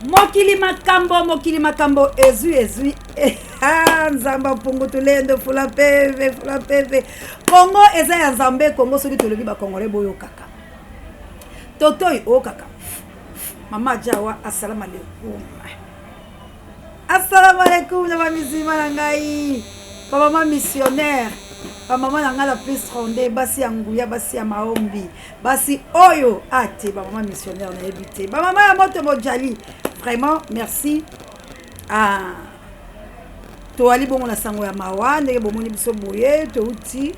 Mokili makambo, mokili makambo, ezui ezui. Ah, Nzambe mpungu tulendo fula mpeve, fula mpeve. Congo eza ya Nzambe, Congo soki tolobi ba Congolais boyokaka. Totoi okaka. Mama Jawa assalamu alaikum. Assalamu alaikum na ba musulman na ngai. Ba mama missionnaire, ba mama na ngai la plus ronde, basi ya nguya, basi ya maombi. Basi oyo ah te ba mama missionnaire nayebi te. Ba mama ya moto mojali. Vraiment merci. Ah toali bongo na sango ya mawa ndenge bomoni biso boye touti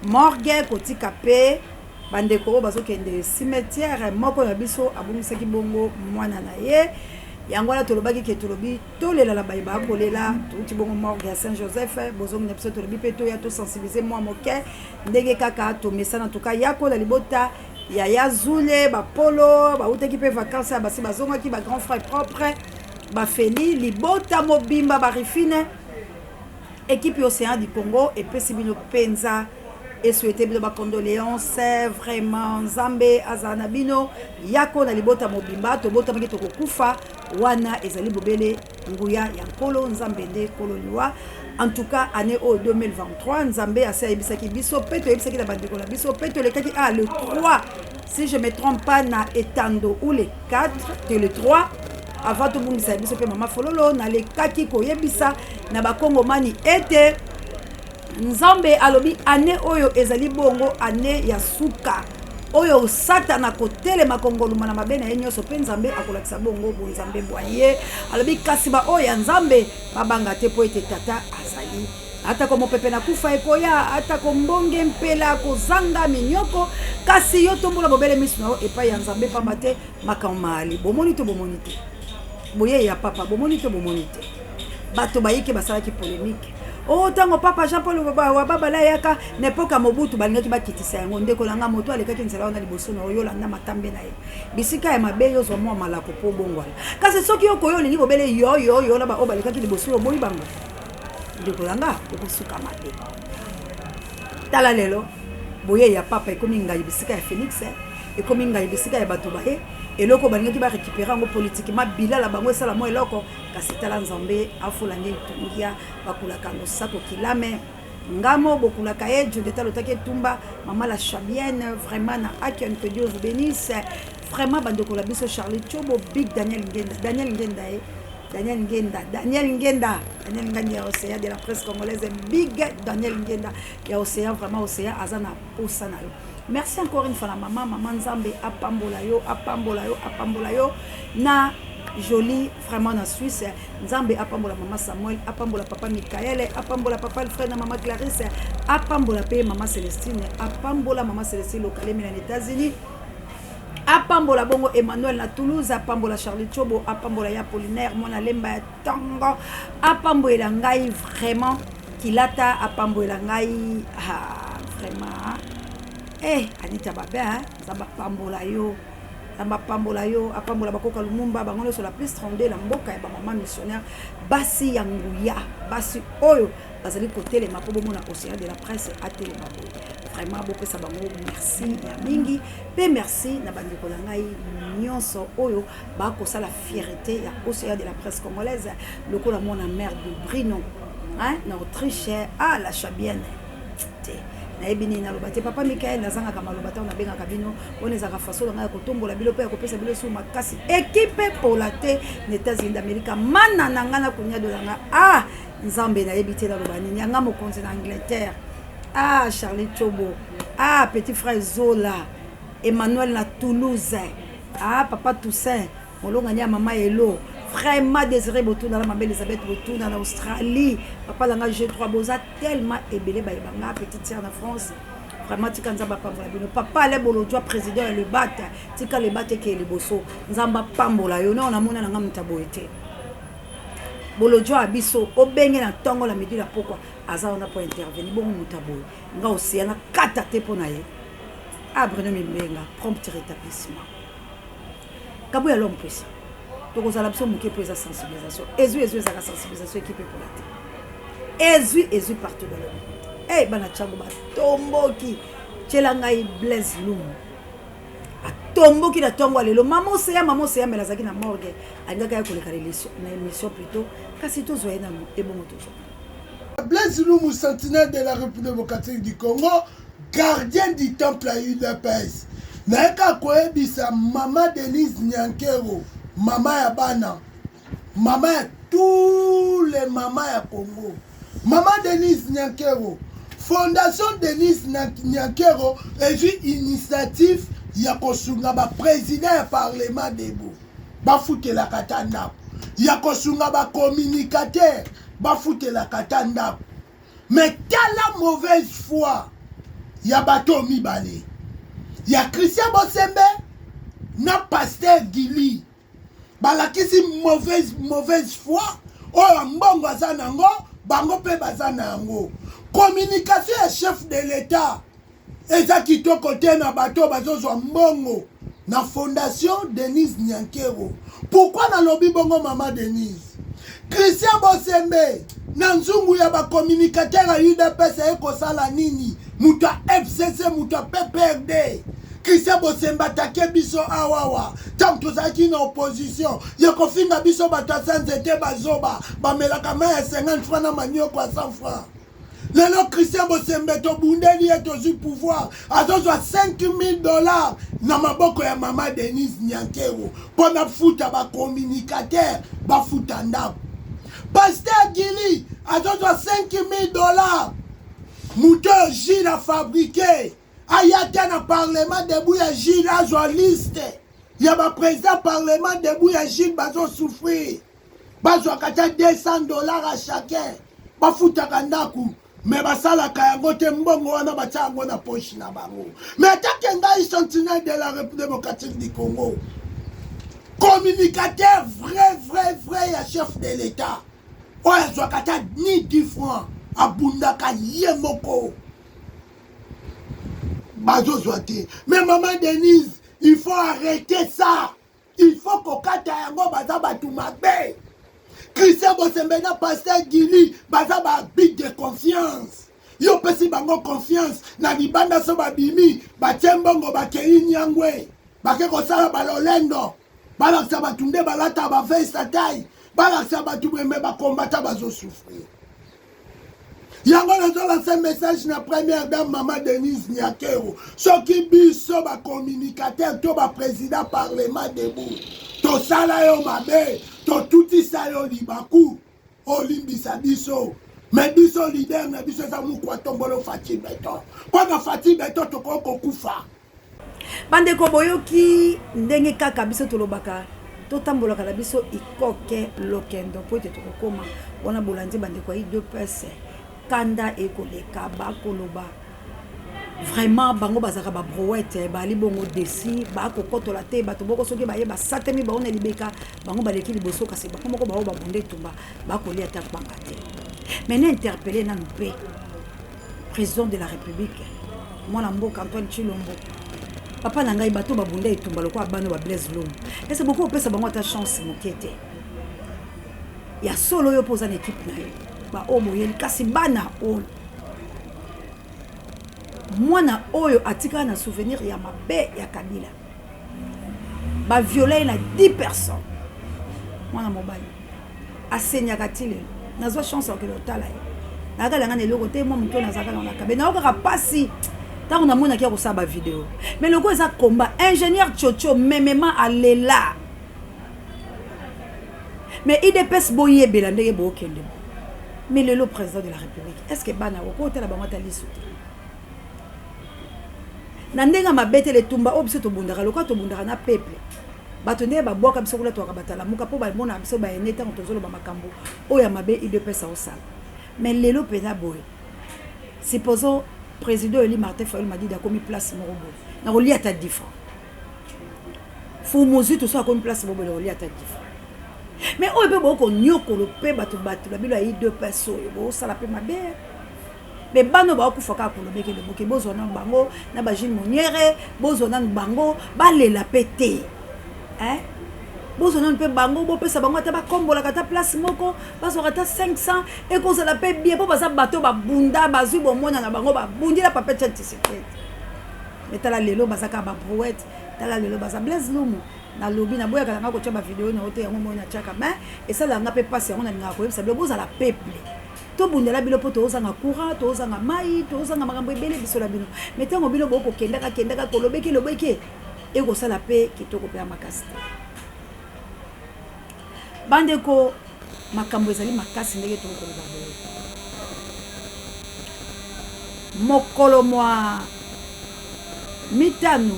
morgue kotika pe bandeko oyo bazokende cimetière moko na biso abungisaki bongo mwana na ye yango wana tolobaki ke tolobi tolela na baye bakolela touti bongo morgue ya saint joseph bozongi na biso tolobi mpe toya tosensibilize mwa moke Ndenge kaka tomesana en tout cas yako na libota ya ya Zule ba Polo bautaki pe vacances ya basi bazongaki ba grand frère propre ba Feli libota mobimba ba Rifine équipe Océan du Congo epesi bino penza esouhaite bino ba condoléances vraiment Nzambe azala na bino yako na libota mobimba tobotamaki tokokufa wana ezali bobele Nguya ya Nkolo Nzambe nde Nkolo liwa. En tout cas annee oyo 2023 Nzambe asi ayebisaki biso pe toyebisaki na bandeko na biso pe tolekaki ah le 3 si je me trompe pas na etando ou le 4 te le 3 avant tobungisa biso pe mama Fololo nalekaki koyebisa na bakongomani ete Nzambe alobi annee oyo ezali bongo annee ya suka oyo satana akotelema kongoluma na mabe na ye nyonso mpe Nzambe akolakisa bongo bonzambe bwa ye. Alobi kasi baoyo ya Nzambe babanga te mpo ete Tata azali. Atako mopepe na kufa ekoya, atako mbonge, mpela, kozanga, minyoko, kasi yo tombola bobele miso na yo epai ya Nzambe, mpamba te makambo maali. Bomoni to bomoni te? Boyei ya Papa, bomoni to bomoni te? Bato bayike basalaki polemique. Oh, ntango Papa Jean Paul wa Babale ayaka na epoque ya Mobutu, balingaki bakitisa yango. Ndeko na nga, moto alekaki nzela wana liboso na yo, yo landa matambe na ye. Bisika ya mabe, yo zwa mwa malako mpo obongwana. Kasi soki yo koyo olingi bobele yo, yo, yo na baoyo balekaki liboso yo oboyi bango, ndeko na nga, okosuka mabe. Tala lelo, boyei ya Papa ekomi ngai bisika ya Felix, ekomi ngai bisika ya bato baye. Eloko balingaki ba recuperer yango politiquement, bilala bango esala mwa eloko. Kasi tala Nzambe afula nge itungia bakulaka losako kilame ngamo bokulaka ye Jodeta lotaki etumba mama la Chabienne vraiment na Akion que Dieu vous bénisse vraiment bandeko la biso Charlie Chobo Big Daniel Ngenda Daniel Ngenda eh Daniel Ngenda Daniel Ngenda Daniel Ngenda ya Océan de la presse congolaise Big Daniel Ngenda ya Océan vraiment Océan aza na posa na yo merci encore une fois na mama mama Nzambe apambola yo apambola yo apambola yo na Jolie vraiment na Suisse Nzambe apambola mama Samuel apambola papa Michael apambola papa Alfred na mama Clarisse apambola pe mama Celestine apambola mama Celestine Lokalemi na États-Unis apambola bongo Emmanuel na Toulouse apambola Charlie Chobo apambola ya Apollinaire mwana lemba ya tongo apambolela ngai vraiment Kilata apambolela ngai ah, vraiment eh Anita Babin hein? Nzambe apambola yo Nzambe apambola yo, apambola bakoka Lumumba, bango nyonso la plus 32 na mboka ya ba mama missionnaire, basi ya nguya, basi oyo bazali kotelema mpo bomona Ocean de la presse atelema boye. Vraiment bopesa bango merci ya mingi pe merci na bandeko na ngai nyonso oyo bakosala fierté ya Ocean de la presse congolaise lokola mwana mère de Brino hein, na Autriche ah la Chabienne te nayebi nini naloba te papa mikael nazangaka maloba ntango nabengaka bino wana ezalaka faso na ngai ya kotombola bino mpe ya kopesa bino esu makasi ekipe epola te na états-unis d'amérique mana na ngai na kuniado na ngai ah nzambe nayebi te naloba nini yanga mokonzi na angleterre ah charlie chobo ah petit frère zola emmanuel na toulouse ah papa toussaint Molongani ya mama Elo. Vraiment Desire Botuna na mama Elisabeth Botuna na Australie. Papa na nga G3 boza tellement ebele ba yebanga petite sœur na France. Vraiment tika Nzambe apambola bino. Papa Ale Bolodjwa président ya Le Bat, tika Le Bat ekeye liboso. Nzambe apambola yo. Non namona na nga moto ya boye te. Bolodjwa ya biso obenge na ntongo na midi na pokwa aza wana po intervenir bongo moto ya boye nga oseya na kata te mpo na ye. Ah Bruno Mimbenga prompt rétablissement. Kabuya l'homme puissant. Tokozala biso moke mpo eza sensibilisation. Ezwi ezwi ezalaka sensibilisation ekipe epola te. Ezwi ezwi partout dans le monde. Hey, eh, bana Tshangu batomboki. Tiela ngai Blaise Lumu. Totomboki na ntongo ya lelo. Mama Oseya, mama Oseya mbela azalaki na morgue, alingaki aya koleka na émission plutôt, kasi tozwa ye nanu ebongo tozwa. Blaise Lumu, sentinelle de la République démocratique du Congo, gardien du temple ya UDPS. Nayeka koyebisa mama Denise Nyankero, mama ya bana, mama ya tous les mama ya Congo. Mama Denise Nyankero, Fondation Denise Nyankero ezwi initiative ya kosunga ba président ya parlement debout bafutelaka ata ndako, ya kosunga ba communicateur bafutelaka ata ndako. Mais tala mauvaise foi ya bato mibale, ya Christian Bosembe na pasteur Gili, balakisi mauvaise foi oyo mbongo aza nango, bango mpe baza na yango. Communication ya chef de l'État eza kitoko te na bato bazozwa mbongo na Fondation Denise Nyankero. Pourquoi nalobi bongo? Mama Denise, Christian Bosembe na nzungu ya bacommunicateur ya UDPS aye kosala nini? Moto ya FCC, moto ya PPRD. Christian Bosembe atake biso awawa ntango tozalaki na opposition, ya kofinga biso bato ya sa nzete, bazoba, bamelaka mai ya 50 franc na manioko ya 100 franc. Lelo Christian Bosembe, tobundeli ye, tozwi pouvoir, azozwa 5000 $ na maboko ya mama Denise Nyankero mpo na futa bacommunicateur, bafuta ndako. Pasteur Gili azozwa 5000 $, moto oyo Gile afabriqué. Aya te na parlement debout ya Gile, azwa liste ya baprésident parlement debout ya Gile bazosouffrir, bazwaka ata 200 $ à chacun, bafutaka ndako. Me basalaka yango te, mbongo wana batia yango na poche na bango. Mais atake ngai, sentinelle de la République démocratique du Congo, communicateur vrai vrai vrai ya chef de l'État, oyo azwaka ata ni 10 francs, abundaka ye moko, bazozwa te. Mais mama Denise, il faut arrêter ça, il faut kokata yango. Baza bato mabe. Christian Bosembe na pasteur Gili baza baabus de confiance. Yo opesi bango confiance na libanda, so babimi, batie mbongo, bakei nyangwe, bake kosala balolendo, balakisa bato nde balata baveste tai, balakisa bato bwembe, bakombata bazosouffrir. Yango nazolancer message na première dame, mama Denise Nyakero: soki biso bacommunicateur to baprésident parlement debout tosala yo mabe, totutisa yo libaku, olimbisa biso. Me biso, leader na biso eza mokwa tombolo Fatshi Béton. Mpo na Fatshi Béton tokoki kokufa. Bandeko, boyoki ndenge kaka biso tolobaka, totambolaka na biso ikoke lokendo mpo ete tokokóma wana. Bolandi bandeko ya UDPS, kanda ekoleka, bakoloba vraiment bango bazalaka babrouette, bali bongo desi, bakokotola te bato boko. Soki baye basatemi bango na libeka, bango baleki liboso, kasi bango moko bao babunda etumba, bakolia ata kwanga te. Mais na interpellé nanu mpe président de la République, mwana mboka Antoine Tshilombo, papa na ngai. Bato babunda etumba lokola bana ba Blaise Lomo, ese bokoki kopesa bango ata chance moke te? Ya solo, oyo mpo oza na équipe na yo, baoyo boyeli, kasi bana oyo, mwana oyo atikala na souvenir ya mabe ya Kabila, baviole ye na 10 personnes. Mwana mobali asenyaka ti lelo. Nazwa chance akende kotala ye, nakala nga na eloko te. Mwa moto nazalaka na kabe, naokaka mpasi ntango namonaki ya kosala bavideo. Mais loko eza komba ingénieur Chocho memema alela. Mais UDPS, boyebela ndenge bookende. Mais lelo président de la République, est ce que bana okotala bango ata liso te na ndenge ya mabe te? Letumba oyo biso tobundaka, lokola tobundaka na peuple, bato ndenge babwaka biso kuna, twaka batalamuka mpo bamona biso bayene ntango tozoloba makambo oyo ya mabe UDPS aosala. Mais lelo mpenza boye, supposons président eli Martin Fayulu Madidi akomi place moko boye, nakolia ata 10 francs. Fumuzwi toso akomi place moko boye, nakolia ata 10 francs. Mais oyo mpe bokonyokolo mpe bato na bino ya UDPS oyo bosala mpe mabe. Me bana oyo bakokufa kaka kolobeke loboke, bozwa nanu bango na bagile moniere, bozwa nanu bango balela mpe te. Bozwa nanu mpe bango, bopesa bango ata bakombolaka ata place moko, bazwaka ata 500, ekozala mpe bien, mpo baza bato babunda, bazwi bomona na bango, babundila papa Etienne Tshisekedi. Me tala lelo, baza kaka babrouette. Tala lelo baza Blaise Lumu nalobi naboyaka na nga kotia ba video na yo te yango moi natiaka mais esalaka nga mpe mpasi yango nalingaka koyebisa bino bozala peuple tobundela bino mpo tozanga courant tozanga mai tozanga makambo ebele biso na bino mais ntango bino bokokendaka kendaka kolobeke lobeke ekosala mpe kitoko mpe ya makasi te bandeko makambo ezali makasi ndenge tokoloba boye mokolo mwa mitano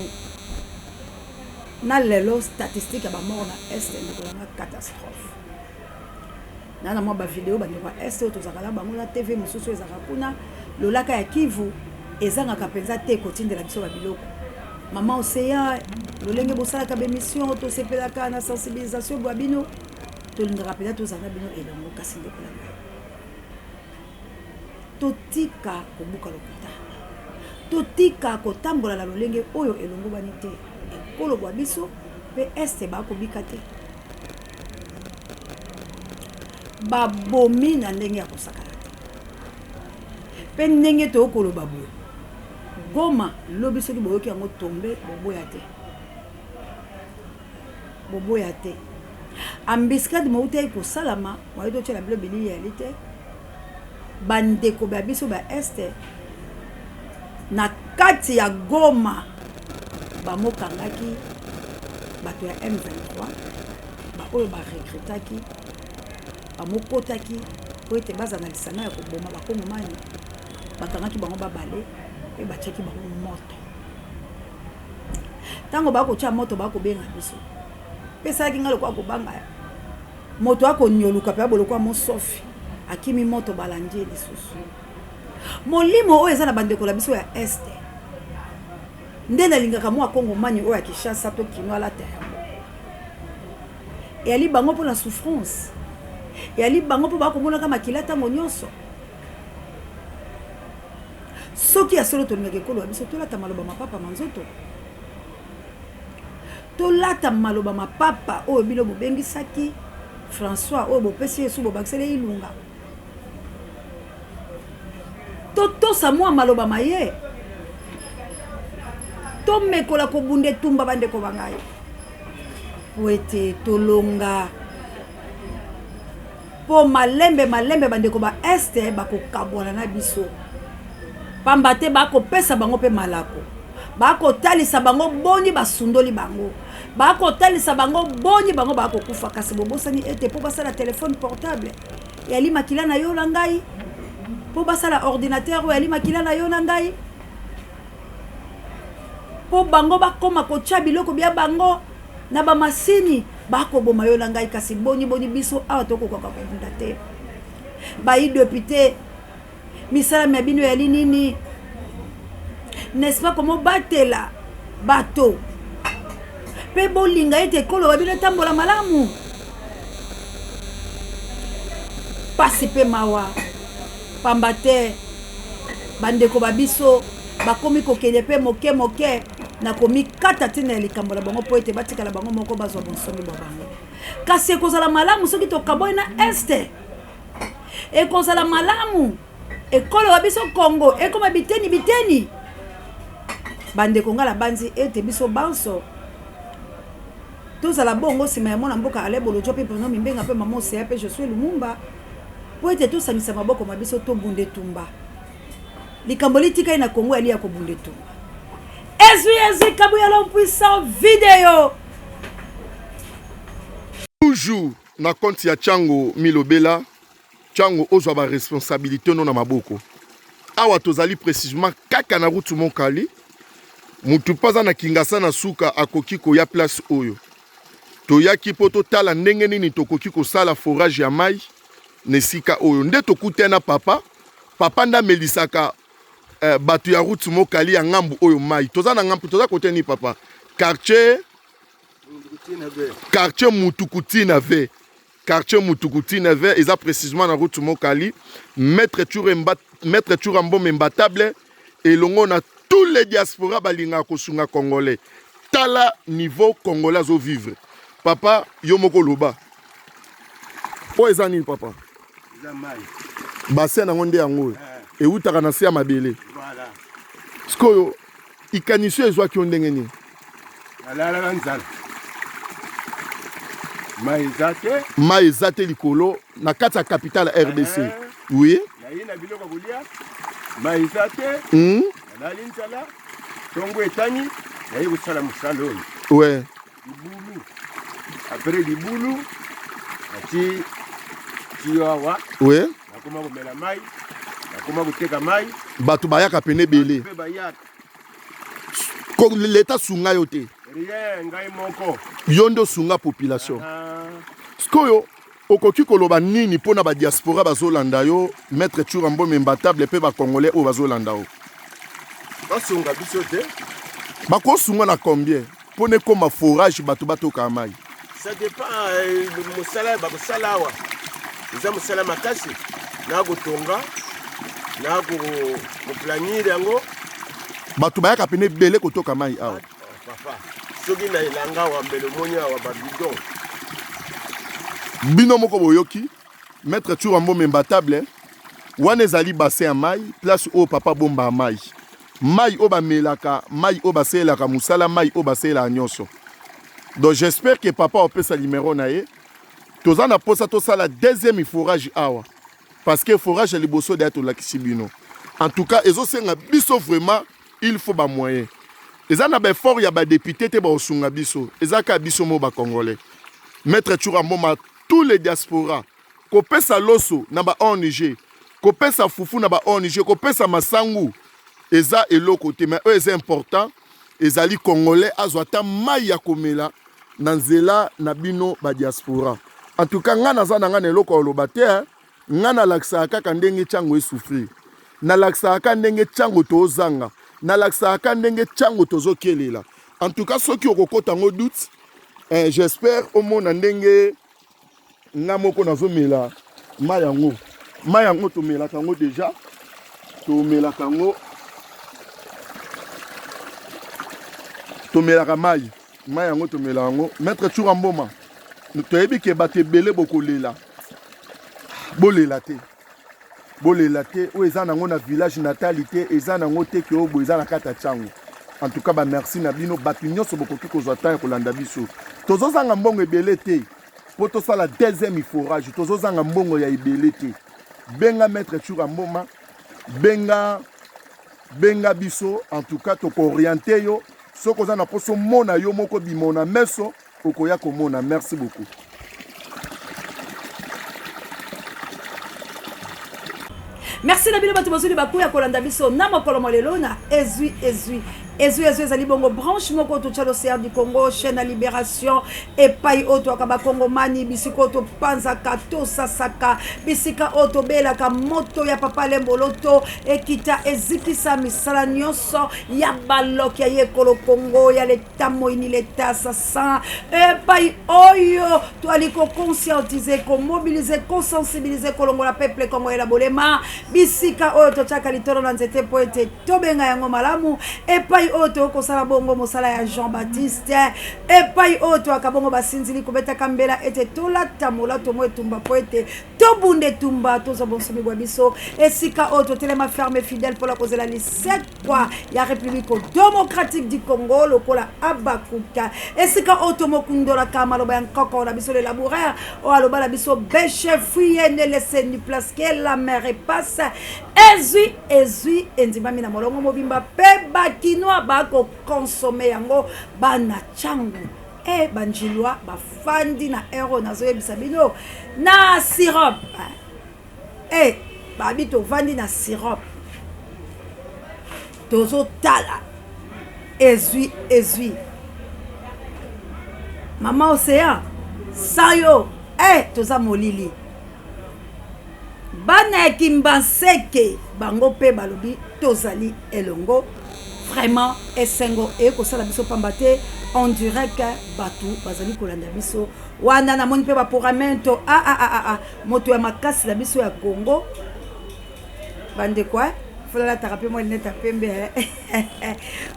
na lelo statistique ya bamort na est ndeko na nga catastrophe na na mwa bavideo bandeko ya est oyo tozalaka na bango na tv mosusu ezalaka kuna lolaka ya kivu ezangaka mpenza te kotindela biso babiloko mama oseya lolenge bosalaka bemission tosepelaka na sensibilisation bwa bino tolingaka mpenza tozala na bino elongo kasi ndeko na ngai Totika kobuka lokuta. Totika kotambola na lolenge oyo elongobani te. Ekolo bwa biso mpe Est bakobika te. Babomi na ndenge ya kosakana te. Mpe ndenge tokoloba boye, Goma lobi soki boyoki yango tombe boboya te. Boboya te. Embuscade moutaki kosalama, moye totyela bilo bilili yali te. Bandeko ba biso ba Est na kati ya Goma bamokangaki bato ya M23 baoyo barecrutaki bamokotaki mpo ete bazala na lisanga ya koboma bakongomani bakangaki bango babale mpe batiaki bango moto ntango bakotya moto bakobenga biso mpe esalaki ngai lokola kobanga Moto akonyoluka mpe abolokwa mosofi akimi moto balandi ye lisusu. Molimo oyo eza na bandeko na biso ya Est nde nalingaka mwa Kongomani oyo ya Kinshasa to Kino alata yango. Eyali bango mpo na souffrance, eyali bango mpo bakomonaka makila ntango nyonso. Soki ya solo tolingaka ekolo ya biso, tolata maloba mapapa ma nzoto. Tolata maloba ma papa oyo bino bobengisaki François oyo bopesi ye su bobakiseli ye ilunga. Totosa mwa maloba ma ye. Tomekola kobunda etumba bandeko ba ngai po ete tolonga mpo malembe malembe bandeko ba este bakokabwana na biso pamba te bakopesa bango mpe malako bakotalisa bango boni basundoli bango bakotalisa bango boni bango bakokufa kasi bobosani ete mpo basala telefone portable yali makila na yo na ngai mpo basala ordinateur oyo yali makila na yo na ngai mpo bango bakoma kotya biloko bya bango na bamasini bakoboma yo na ngai kasi boni boni biso awa tokokoka kobunda te bayi depute misala mya bino yali nini n'est-ce pas komobatela bato mpe bolinga ete ekolo ba bino etambola malamu mpasi mpe mawa pamba te bandeko ba biso bakomi kokende mpe moke moke na komikata ntina ya likambo na bango mpo ete batikala bango moko bazwa bonsomi bwa bango kasi ekozala malamu soki tokabwani na este Ekozala malamu ekolo wa biso Congo ekoma biteni biteni. Bandeko nga nabanzi ete biso banso tozala bongo nsima ya mwana mboka Alain Bolodjwa mpe Bruno Mimbenga mpe mama Océan mpe Josue Lumumba mpo ete tosangisa maboko ma biso tobunda etumba. Likambo litikali na Congo yali ya kobunda etumba. Ezwi ezwi Kabuya l'homme puissant video. Toujours Na compte ya Tshango milobela Tshango ozwa ba responsabilite no na maboko. Awa tozali precisement kaka na route Monkali. Mutu mpe aza na Kingasa na suka akoki koya place oyo. Toyaki mpo totala ndenge nini tokoki kosala forage ya mai na esika oyo. Nde tokutani na papa. Papa nde amelisaka eh, bato ya route Mokali ya ngambu oyo mai. Toza na ngambu, toza kote nini papa? Quartier Quartier Mutuku Tina V. Quartier Mutuku Tina V eza précisément na route Mokali. Maître Tshoura Maître Tshoura Mboma imbattable elongo na tous les diaspora balingaka kosunga congolais. Tala niveau congolais azo vivre. Papa yo moko loba. Oyo eza nini papa? Eza mai. Bassin nango nde yango oyo. Eh. Ewutaka na se ya mabele. Voilà. Sikoyo ikanisi ezwaki yo ndenge nini? Nalala na nzala. Mai eza te. Mai eza te likolo na kati ya capitale ya RDC. Eh, oui. Naye na biloko ya kolia. Mai eza te. Nalali nzala. Tongo etani naye kosala mosala oyo. Ouais. Libulu. Après libulu nati tiyo awa. Ouais. Nakoma komela mai. Nakoma koteka mai. Bato bayaka pene ebele. Mpe bayaka. Leta sunga yo te. Rien, ngai moko. Yo nde osunga population. Ah. Sikoyo okoki koloba nini mpo na badiaspora bazolanda yo, Maître Tshoura Mboma Imbattable, mpe bacongolais oyo bazolanda yo? Basunga biso te. Bakosunga na combien mpo na ekoma forage bato batoka mai? Ça dépend mosala bakosala awa eza mosala makasi na kotonga na koplanir yango. Bato bayaka pene ebele kotoka mai awa. Papa, soki na elanga awa mbele omoni awa babidon. Bino moko boyoki Maître Tshoura Mboma Imbattable, wana ezali bassin ya mai, place oyo papa bomba mai. Mai oyo bamelaka, mai oyo basalelaka mosala, mai oyo basalelaka nyonso. Donc j'espère que papa opesa numéro na ye. Toza na posa tosala deuxième forage awa. Parce que forage ya liboso deya tolakisi bino. En tout cas, ezosenga biso vraiment il faut ba moyens. Eza na ba effort ya ba député te ba osunga biso. Eza ka biso mo ba congolais. Maître Tshoura Mboma, tous les diaspora, kopesa loso na ba ONG, kopesa fufu na ba ONG, kopesa masangu eza eloko te, mais oyo eza important ezali congolais azwa ata mai ya komela na nzela na bino ba diaspora. En tout cas nga naza na nga na eloko ya koloba te, hein. Nga nalakisaka kaka ndenge Tshangu esouffrir, nalakisaka kaka ndenge Tshangu tozanga, nalakisaka kaka ndenge Tshangu tozokelela. En tout cas soki okokota yango doute, eh, j'espère omona ndenge nga moko nazomela mai yango. Mai yango tomelaka yango deja, tomelaka yango, tomelaka mai mai yango tomela yango. Maître Tshoura Mboma, toyebi ke bato ebele bokolela, bolela te, bolela te. Oyo eza nango na village natali te, eza nango te ke oyo boye eza na kati ya Tshangu. En tout cas ba merci na bino bato nyonso bokoki kozwa temps ya kolanda biso. Tozozanga mbongo ebele te po tosala deuxième forage, tozozanga mbongo ya ebele te. Benga Maître Tshoura Mboma, benga benga biso, en tout cas tokooriente yo. Soki oza na poso mona yo moko bimona meso okoya komona. Merci beaucoup. Merci na bino bato bozwi libaku ya kolanda biso na mokolo mwa lelo na ezwi ezwi ezwi ezwi. Ezali bongo branche moko totya l'océan du Congo, chaîne ya libération, epai oyo twaka bakongomani, bisika oyo topanzaka tosasaka, bisika oyo tobelaka moto ya papa Lemboloto ekita ezikisa misala nyonso ya baloki ya yekolo Congo ya leta moyini leta assassin, epai oyo toali koconscientize, komobilize, kosensibilize, kolongola peuple congolais na bolema, bisika oyo totyaka litolo na nzete mpo ete tobenga yango malamu, epai oyo tokoki kosala bongo mosala ya Jean Baptiste, epai oyo toyaka bongo basinzili kobetaka mbela ete tolata molato mo etumba mpo ete tobunda etumba tozwa bonsomi bwa biso, esika oyo totelema ferme fidèle mpo na kozela lisekwa ya République démocratique du Congo lokola Abakuka, esika oyo tomokundolaka maloba ya nkoko na biso le laboureur oyo aloba na biso bêche fuyez, ne laissez ni place que la mer passe. Ezwi ezwi endimami na molongo mobimba mpe bakinois bakokonsome yango, bana Tshangu e banjilwa bafandi na ero nazoyebisa bino na sirop e babi tovandi na sirop tozotala ezwi ezwi mama océan sayo e toza molili. Bana ya Kimbanseke bango mpe balobi tozali elongo. Vraiment esengo eye kosala biso pamba te, on dirait que bato bazali kolanda biso wana. Namoni mpe baporamento a a a a moto ya makasi na biso ya Congo bandeko fola alataka mpe mwa linete ya pembe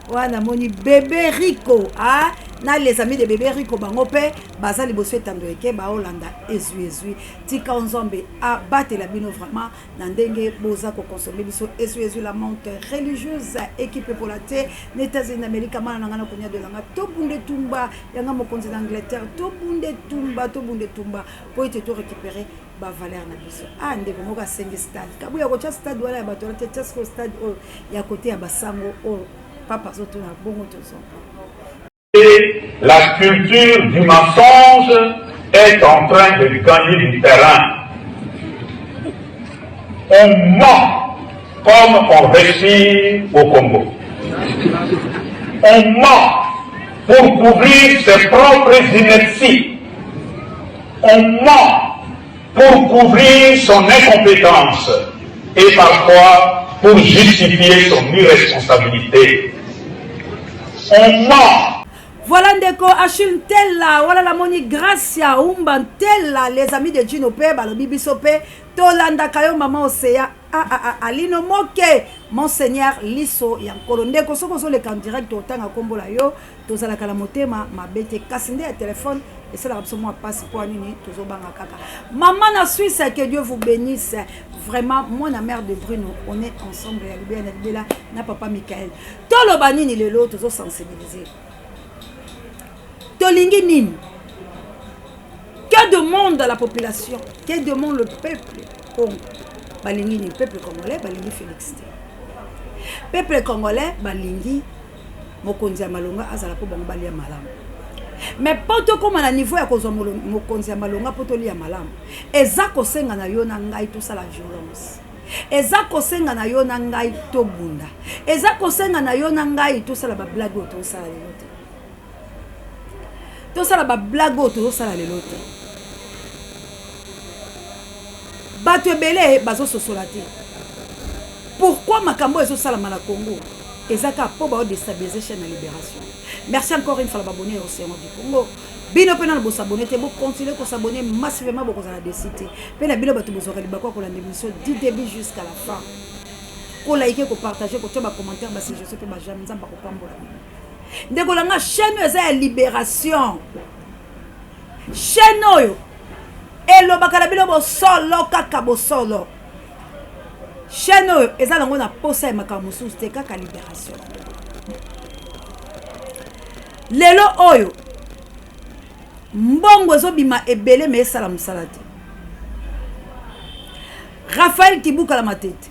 wana. Namoni bebe Rico a Na les amis de bebe Rico bango pe baza liboso etando eke baolanda ezui ezui. Tika Nzambe abatela bino vraiment na ndenge boza ko consommer biso ezui ezui la monte religieuse equipe epola te na États-Unis d'Amérique mwana na nga na konya de langa tobunda etumba yanga mokonzi na Angleterre tobunda etumba tobunda etumba po ete to récupérer ba valeur na biso. Ah ndeko moko asengi stade kabuya kotya stade wana ya bato wana te, tia sikoyo stade oyo ya kote ya basango oyo papa azotuna bongo tozonga. La culture du mensonge est en train de gagner du terrain. On ment comme on respire au Congo. On ment pour couvrir ses propres inerties. On ment pour couvrir son incompétence et parfois pour justifier son irresponsabilité. On ment. Voilà ndeko Achille Ntela, wala la moni Gracia Umba Ntela, les amis de Gino pe balobi biso pe tolandaka yo maman Oseya ah, ah, ah, Alino Moke Monseigneur Liso ya Nkolo. Ndeko soki ozoleka en direct otanga kombo la yo Tozalaka na motema mabe te kasi nde ya telephone esalaka biso mwa pasi mpo nini tozobanga kaka. Maman na Suisse que Dieu vous benisse vraiment mwana mère de Bruno on est ensemble ya libela na libela na papa Michael. Toloba nini lelo tozo sensibiliser. Tolingi nini? Que demande la population? Que demande le peuple Congo? Balingi nini? Peuple congolais balingi Félix te. Peuple congolais balingi mokonzi ya malonga azala mpo bango balia malamu. Mais mpo tokóma na niveau ya kozwa mokonzi ya malonga mpo tolia malamu, eza kosenga na yo na ngai tosala violence, eza kosenga na yo na ngai tobunda, eza kosenga na yo na ngai tosala bablague oyo tozosala lelo te, tosala bablague oyo tozosala lelo te. Bato ebele bazososola te pourquoi makambo oyo ezosalama na Congo. Eza kaka po bao destabiliser chaine ya liberation. Merci encore une fois na ba abonnes ya Ocean du Congo. Bino pe nanu bo s'abonner te, bo continuer ko s'abonner massivement bokozala deçu te. Pe na bino batu bozwaka libaku ya kolanda emission du début jusqu'à la fin. Ko liker, ko partager, kotia ba commentaires, ba suggestions pe ba j'aime. Nzambe akopambola bino. Ndeko na nga chaine oyo eza ya liberation. Chaine oyo elobaka na bino bosolo kaka bosolo. Chaîne oyo eza nango na posa ya makambo mosusu te kaka liberation. Lelo oyo mbongo ezobima ebele me esala mosala te. Raphaël Kibuka la Matete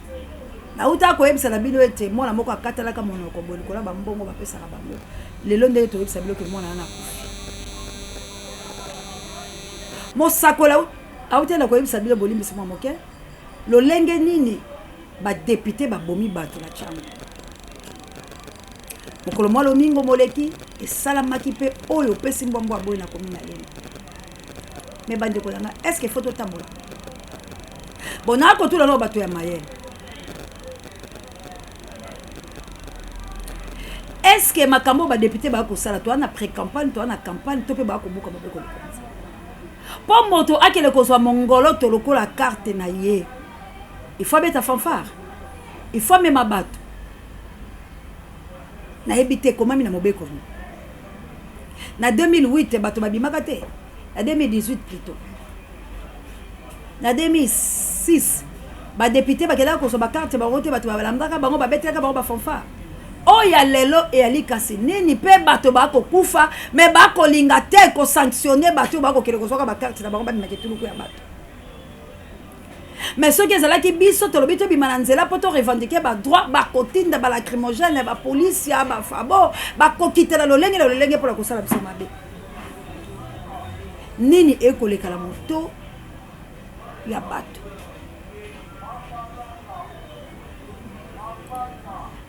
nauta koyebisa na bino ete mwana moko akatalaka monoko boye likolo ya bambongo bapesaka bango. Lelo ndenge toyebisa bino ke mwana wana akufi. Mosakoli auta na koyebisa bino bolimbisi mwa moke lolenge nini ba depute babomi bato na Tshangu. Mokolo mwa lomingo moleki esalamaki mpe oyo opesi mbwa mbwa boye na komi na yema. Mais bandeko na nga, est-ce que faut totambola? Bon, na kotula no bato ya mayele. Est-ce que makambo ba député ba kosala to na pré-campagne, to na campagne, to pe ba kobuka maboko likonzi? Po moto akele kozwa mongoloto lokola carte na ye, il faut abeta fanfare, il faut amema bato. Nayebi te ekomami na mobeko nini. Na 2008 bato babimaka te, na 2018 plutôt, na 2006 ba député bakendaka kozwa ba carte bango te, bato balandaka bango, babetelaka bango ba fanfare. Oyo ya lelo eyali kasi nini? Mpe bato bakokufa me bakolinga te kosanctionne bato oyo bakokende kozwaka bakarte na bango babimaka etuluku ya bato. Mais soki ezalaki biso tolobi tobima na nzela mpo to revendiquer ba droit, bakotinda ba lacrymogène, ba police, ya ba fabo, bakokitela lolenge na lolenge mpo na kosala biso mabe. Nini ekoleka na moto ya bato?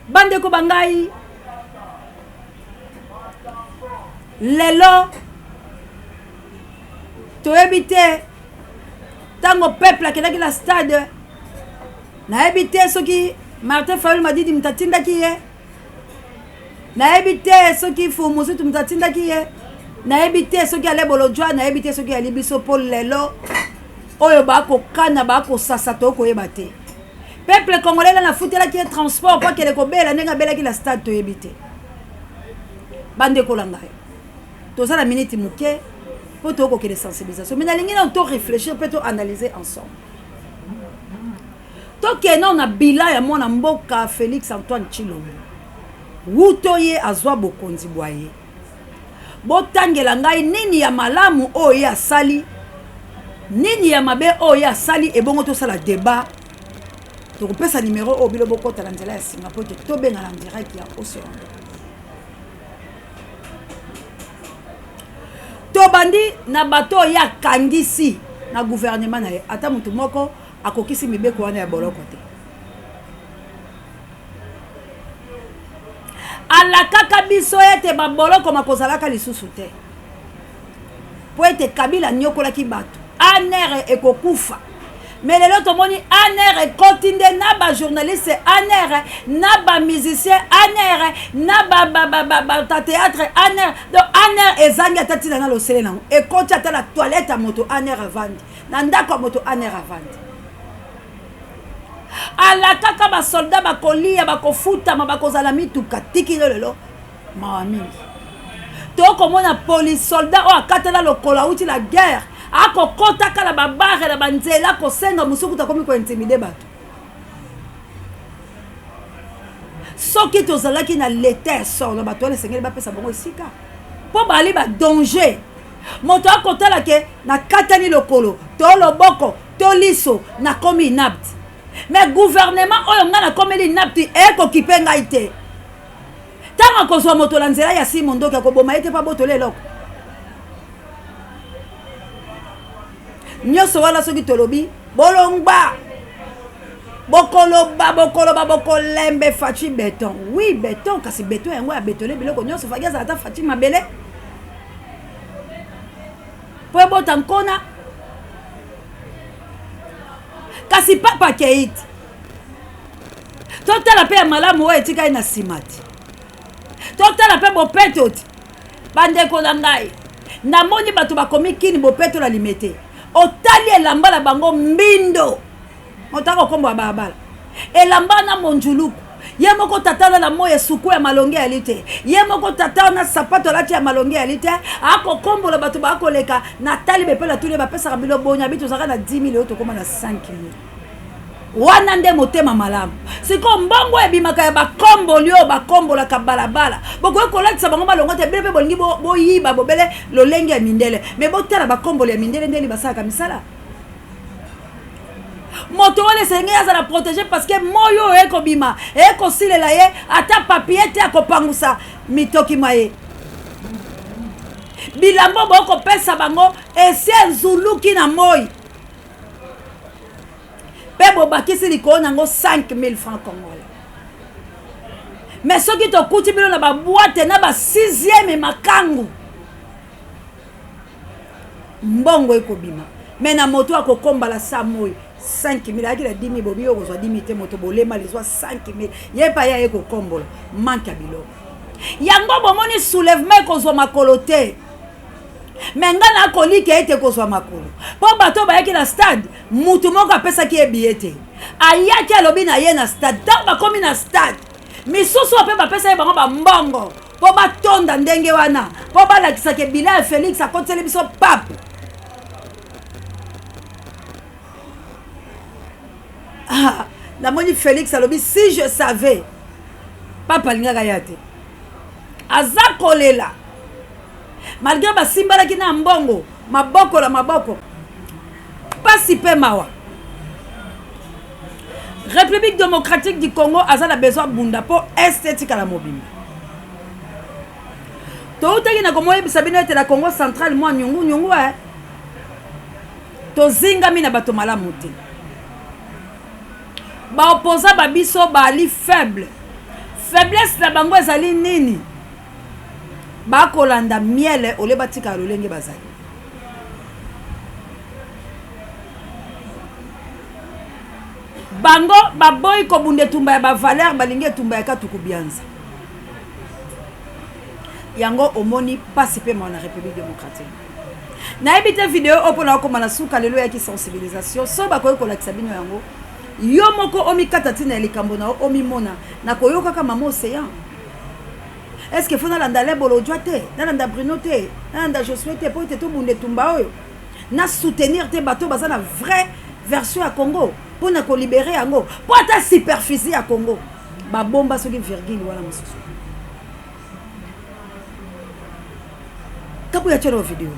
Bandeko ba ngai, lelo toyebi te ntango peuple akendaki na stade, nayebi te soki Martin Fayulu Madidi moto atindaki ye, nayebi te soki Fumusutu moto atindaki ye, nayebi te soki Ale Bolodjwa, nayebi te soki ali biso mpo lelo oyo bakokana bakosasa tokoyeba te. Peuple congolais nani afutelaki ye transport mpo akende kobela ndenge abelaki na stade toyebi te. Bandeko na ngai, Toza na minute moke mpo tokokende sensibilisation, mais nalingi nano to réfléchir mpe to analyser ensemble. Tokende na bilan ya mwana mboka Félix Antoine Tshilombo wuto ye azwa bokonzi bwa ye. Botangela ngai nini ya malamu oyo ye asali, nini ya mabe oyo ye asali, ebongo tosala débat. Tokopesa numero oyo bino bokota na nzela ya singa po ete tobengana direct ya Océan. Tobandi na bato oyo ye akangisi na gouvernement na ye, ata motu moko akokisi mibeko wana ya boloko te. Alakaka biso ete baboloko makozalaka lisusu te mpo ete Kabila anyokolaki bato, ANR ekokufa. Mais lelo tomoni ANR ekoti nde na ba journaliste ANR, na ba musicien ANR, na ba théâtre ANR. Donc ANR ezangi ata ntina na losele nango, ekoti ata na toilette ya moto ANR avandi, na ndako ya moto ANR avandi. Alakaka basoldat bakolia, bakofutama, bakozala mituka tikino lelo mawa mingi. Tokomona police soldat oyo akatela lokolo auti la guerre, akokotaka na babare na banzela kosenga mosuku, takomi kointimide bato. Soki tozalaki na leta ya solo, bato wana esengeli bapesa bango esika mpo bali ba danger. Moto akotala ke nakatani lokolo to loboko to liso, nakomi inapte. Mais gouvernement oyo ngai nakomeli inapte ekokipe ngai te. Ntango akozwa moto na nzela ya si mondoki, akoboma ye te mpo abotola eloko nyonso wana. Soki tolobi bolongba, bokoloba bokoloba bokolembe Fatshi béton. Oui, béton, kasi béton yango ya betole biloko nyonso. Faki azala ata Fatshi mabele mpo ebota nkona. Kasi papa keit, totala mpe ya malamu oyo etikali na nsima ti, totala mpe bopeto ti. Bandeko na ngai, namoni bato bakomi kini bopetola Limete, otali elamba na bango mbindo, moto akokombola balabala elamba na monjuluku ye moko. Tata na moi esuku ya malonge yali te, ye moko tata na sapato alati ya malonge yali te, akokombola bato bakoleka. Natali bepe, natuni bapesaka bino boni? Abi tozalaka na 10 000, oyo tokóma na 5 000. Wana nde motema malamu. Sikoyo mbongo ebimaka ya bakomboli oyo bakombolaka balabala, bokoki kolatisa bango malongo te? Bino mpe bolingi boyiba bobele lolenge ya mindele. Me botala bakomboli ya mindele ndeni basalaka misala. Moto wana esengeli azala protégé parce que moi oyo ekobima ekosilela ye ata papier te, akopangusa mitoki ma ye. Bilamba bokopesa bango esi enzuluki na moi, mpe bobakisi likolo nango 5000 francs congolais. Mais soki tokuti bino na baboîte na ba 6e makangu, mbongo ekobima. Me na moto akokombala sa moi 5000, ayaki na 10 000, bobi yo kozwa 10 000 te. Moto bolema lizwa 5000, ye mpe aye kokombola. Manque ya biloko yango bomoni soulèvement ekozwa makolo te. Me ngai nakolika ete kozwa makolo mpo bato bayaki na stade, mutu moko apesaki ye biye te, ayaki alobi na ye na stade. Ntango bakomi na stade, misusu mpe bapesa ye bango bambongo mpo batonda ndenge wana, mpo balakisaka ebila ya Félix akotiseli biso pape. Ah, namoni Félix alobi si je savais, pape alingaka ya te. Aza kolela malgré basimbalaki na mbongo maboko na maboko. Pasi mpe mawa. République démocratique du Congo aza na besoin bunda mpo Est etikala mobimba. Toutaki na komoyebisa bino ete na Congo central mwa nyungu nyungu eh. Tozingami na bato malamu te, baopposants babiso bali faible. Faiblesse na bango ezali nini? Bakolanda miele ole batikala lolenge bazali. Bango baboyi kobunda etumba ya bavaleur, balingi etumba ya katuku bianza. Yango omoni mpasi mpe mawa na République démocratique. Nayebi te video oyo mpona okoma na suka lelo eyaki sensibilisation. So bakoki kolakisa bino yango, yo moko omikata ntina ya likambo na yo, omimona na koyokaka mama Océan. Est ce que faut nalanda Alain Bolodjwa te, nalanda Bruno te, nalanda Josue te mpo ete tobunda etumba oyo? Na soutenir te bato baza na vraie version ya Congo mpo na kolibere yango, mpo ata superficie ya Congo babomba soki virgule wana mosusu. Kabuya tiela video.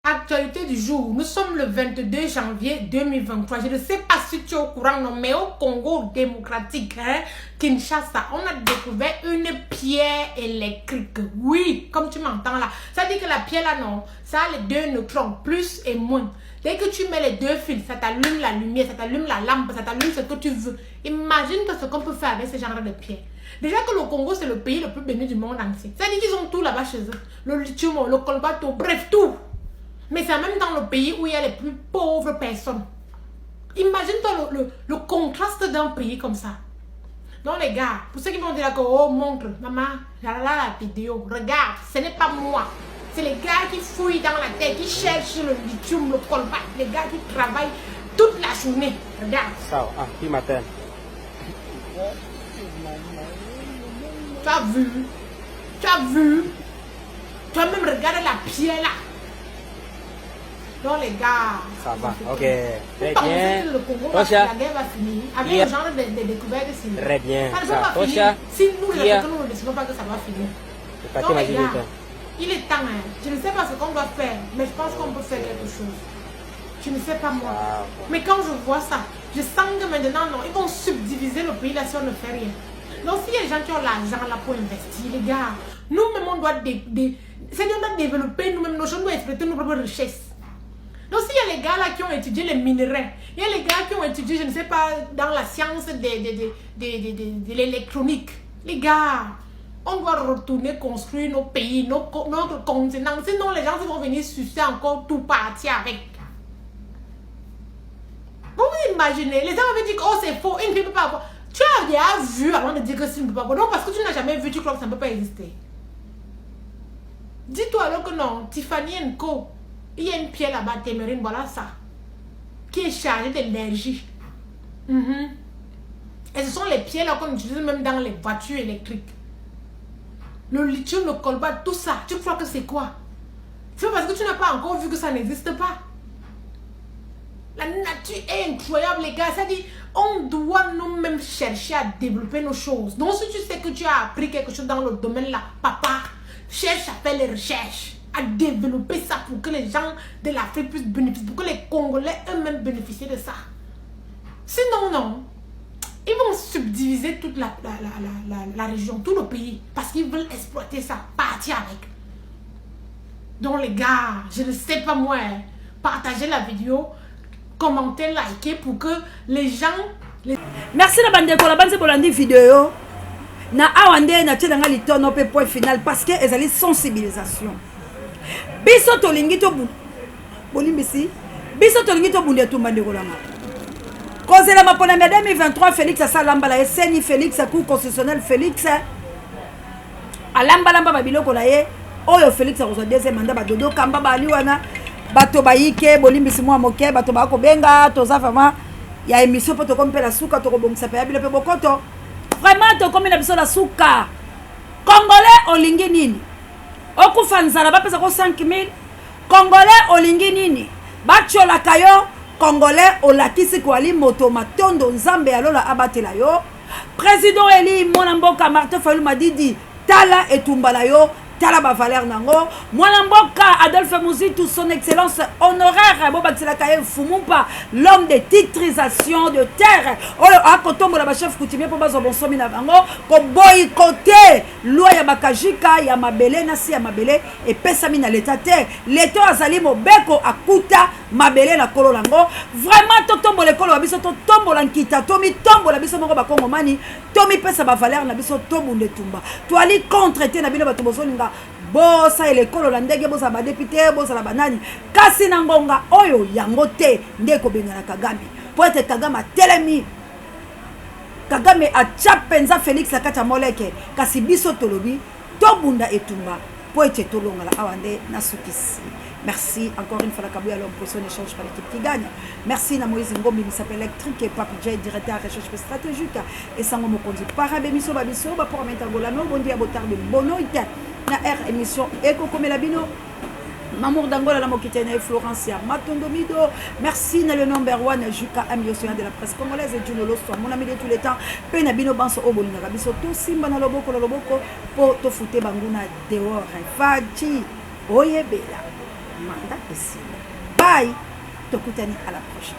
Actualité du jour, nous sommes le 22 janvier 2023. Je ne sais pas si tu es au courant, non, mais au Congo démocratique, hein, Kinshasa, on a découvert une pierre électrique. Oui, comme tu m'entends là. Ça dit que la pierre là, non, ça a les deux neutrons, plus et moins. Dès que tu mets les deux fils, ça t'allume la lumière, ça t'allume la lampe, ça t'allume ce que tu veux. Imagine-toi ce qu'on peut faire avec ce genre de pierre. Déjà que le Congo, c'est le pays le plus béni du monde entier. Ça dit qu'ils ont tout là-bas chez eux. Le lithium, le cobalt, bref, tout. Mais c'est même dans le pays où il y a les plus pauvres personnes. Imagine-toi le contraste d'un pays comme ça. Donc les gars, pour ceux qui vont dire que, oh montre, maman, là, là, la vidéo, regarde, ce n'est pas moi. C'est les gars qui fouillent dans la terre, qui cherchent le lithium, le cobalt, les gars qui travaillent toute la journée. Regarde. Ça, ah, qui m'attend. Tu as vu? Tu as vu? Tu as même regardé la pierre là. Donc les gars, ça va, ok. Très Très bien. bien. Que le Congo va, Tosha. la guerre va finir avec Yeah. le genre de découverte de Très bien. Ça ne Ça, va pas Tosha. finir. Si nous, les Yeah. Africains, nous ne décidons pas que ça va finir. C'est parti, Donc les ma gars, Juliette. il est temps. Hein. Je ne sais pas ce qu'on doit faire, mais je pense qu'on peut faire quelque chose. Je ne sais pas moi. Ah, Mais quand je vois ça, je sens que maintenant, non, ils vont subdiviser le pays là si on ne fait rien. Donc s'il y a des gens qui ont l'argent là pour investir, les gars, nous-mêmes on doit, c'est-à-dire, on doit développer nous-mêmes nos choses, on doit exploiter nos propres richesses. Donc s'il y a les gars là qui ont étudié les minerais, il y a les gars qui ont étudié, je ne sais pas, dans la science de l'électronique. Les gars, on doit retourner construire nos pays, notre continent. Sinon les gens vont venir sucer encore tout partir avec. Vous vous imaginez, les gens vont dire que oh c'est faux, une fille ne peut pas avoir. Tu as déjà vu avant de dire que ça ne peut pas avoir. Non, parce que tu n'as jamais vu, tu crois que ça ne peut pas exister. Dis-toi alors que non, Tiffany & Co, il y a une pierre là-bas, Témérine, voilà ça, qui est chargée d'énergie. Et ce sont les pierres là qu'on utilise même dans les voitures électriques. Le lithium, le cobalt, tout ça, tu crois que c'est quoi? C'est parce que tu n'as pas encore vu que ça n'existe pas. La nature est incroyable, les gars. Ça dit, on doit nous-mêmes chercher à développer nos choses. Donc, si tu sais que tu as appris quelque chose dans le domaine là, papa, cherche à faire les recherches, à développer ça pour que les gens de l'Afrique puissent bénéficier, pour que les Congolais eux-mêmes bénéficient de ça. Sinon, non. Ils vont subdiviser toute la région, tout le pays, parce qu'ils veulent exploiter ça, partir avec. Donc les gars, je ne sais pas moi, hein, partagez la vidéo, commentez, likez pour que les gens... Les... Merci la bande de la bande de vidéo. Na awa nde na tie nanga litono pe point final parce que ezali sensibilisation. Biso tolingi to bu bolimbisi. Biso tolingi to bunde tumba ndeko langa. Kozela mapona ya 2023 Félix asalamba la eseni Félix cour constitutionnelle Félix alamba lamba ba biloko na ye oyo Félix akozwa deuxième mandat ba dodo kamba ba ali wana bato bayike bolimbisi mwa moke bato ba kobenga toza vraiment ya émission po tokomi pe la suka tokobongisa pe ya bilo pe bokoto. Vraiment tokomi na biso la suka. Congolais olingi nini? Okufa nzala bapesa ko 5000. Congolais olingi nini? Batyolaka yo. Congolais olakisi kwali moto matondo nzambe ya lola abatela yo. Président Eli mwana mboka Martin Fayulu Madidi tala etumba na yo, tala ba valeur nango. Mwana mboka Adolphe Muzitu son excellence honoraire bobakiselaka ye Fumumpa l'homme de titrisation de terre oyo akotombola ba chef coutumier po bazwa bonsomi na bango ko boycotter loi ya bakajika ya mabele na si ya mabele epesami na leta te. Leta azali mobeko akuta mabele na kolo nango. Vraiment totombola ekolo ya biso, totombola nkita, tomitombola biso moko bakongomani, tomipesa ba valeur na biso, tobunda etumba. Toali contre te na bino bato bozolinga bosalela ekolo na ndenge bozala ba député, bozala ba nani, kasi na ngonga oyo yango te nde ekobengana Kagame. Po ete Kagame atelemi, Kagame atia mpenza Félix na kati ya moleke, kasi biso tolobi tobunda etumba po ete tolongala. Awa nde nasukisi. Merci encore une fois la Kabouya, l'homme pour son échange par l'équipe qui gagne. Merci na Moïse Ngombi, Misape électrique et Papi J, directeur recherche stratégique. Et Sango Mokonzi, parabemission babiso, ba pour Angola, no bon dia botard de bonoite. Na R émission Eko Komela Bino. Mamour d'Angola, la Mokitene et Florencia Matondo Mido. Merci na le number one, Juka M. Yosoya de la presse congolaise et Juno Loso, mon ami de tous les temps. Pena Bino Banso Obolina Biso, to Simba na Loboko, na Loboko, po to fute banguna dehors. Fachi, Oyebela, Manda Esila. Bye, Tokutani, à la prochaine.